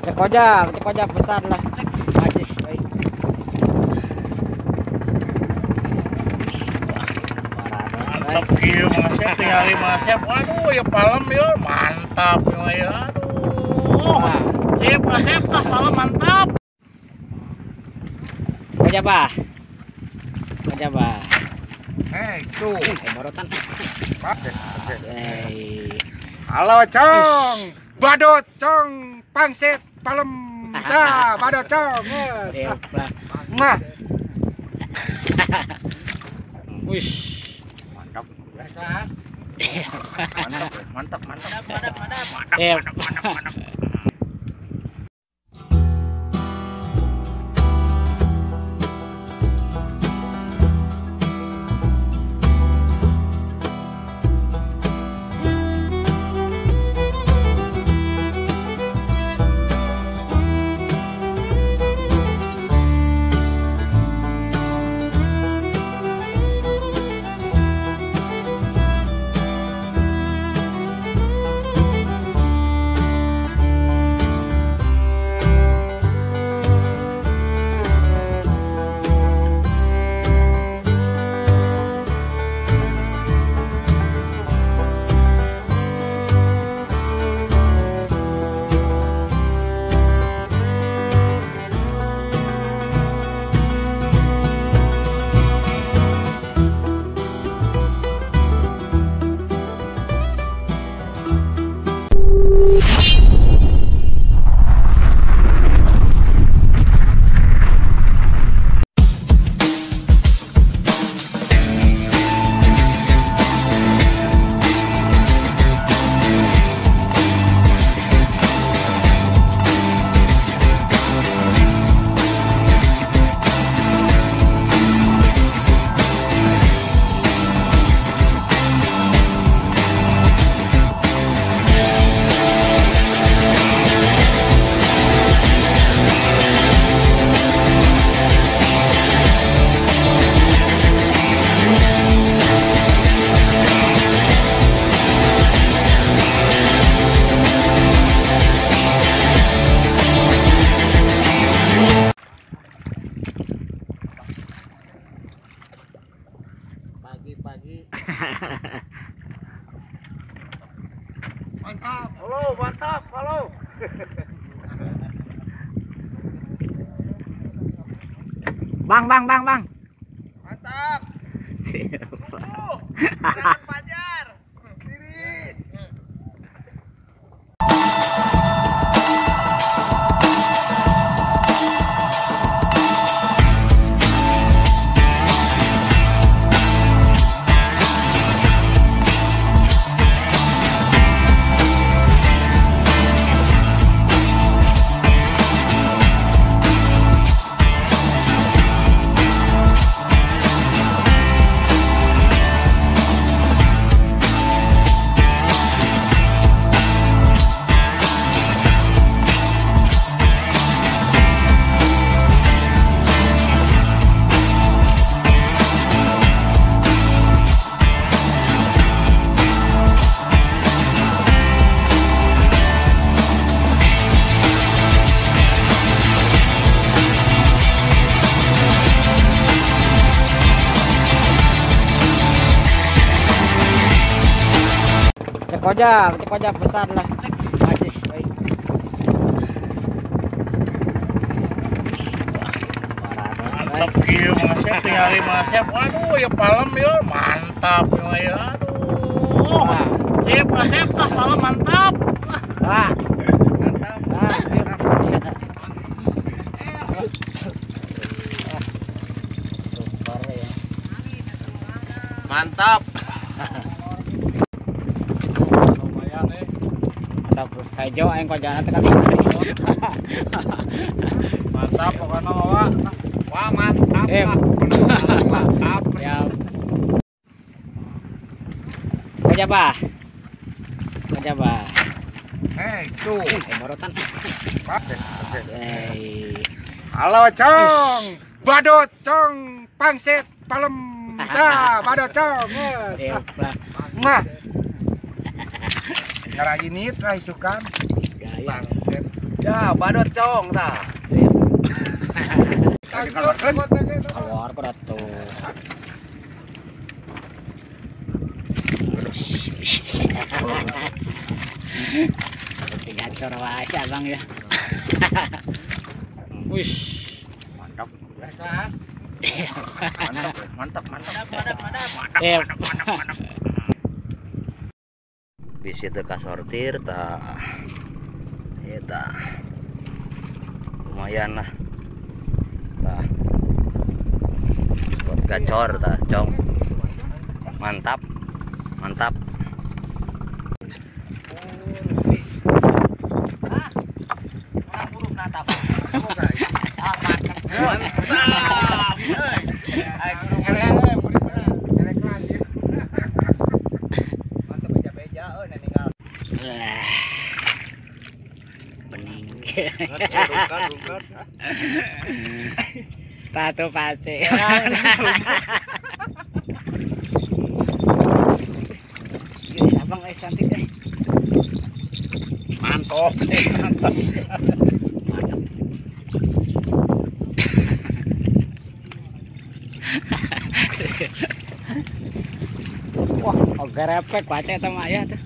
Cek koja besar lah. Majis, baik. Mantap kieu Mang Asep, tingali Mang Asep. Waduh, ya palem ya, mantap ya. Aduh. Sip, Mang Asep, ah palem mantap. Koja bah. Koja bah. Eh, itu. Morotan. Halo, Cong. Badut, Cong. Pangsit palem. Dah, badut, Cong. Siap lah. Nah. Wish. Mantap. Kelas. Mantap, mantap, mantap. Mantap, mantap, mantap, mantap. Pagi-pagi. Mantap. Halo, mantap. Halo. Bang, bang, bang, bang. Mantap. Siap. Jangan pajar. Tiris. Cek koja besar lah. Majis, baik. Mantap kieu Mang Asep, tingali Mang Asep. Waduh, ya palem ya, mantap ya. Aduh. Sip, Mang Asep, ah palem mantap. Wah. Mantap. Super ya. Mantap. Hijau aing kojana teh. Mantap pokoknya wah. Wah, mantap. Mantap. Ya. Koja bah. Koja bah. Eh, itu. Morotan. Halo, Cong. Badut, Cong. Pangsit palem. Dah, badut, Cong. Siap lah. Nah. Ngara ini lah isukan. Pangsit. Ya, badot cong tah. Keluar tuh. Gacor wae si abang ya. Wish. Mantap. Kelas. Mantap, mantap, mantap. Mantap. Bisi teu kasortir tah. Eta. Lumayan lah. Tah. Spot gacor tah, cong. Mantap. Mantap. Bening. Tato pace. Abang cantik deh. Mantap, mantap. Mantap. Wah, oge repek pace eta mah aya tuh.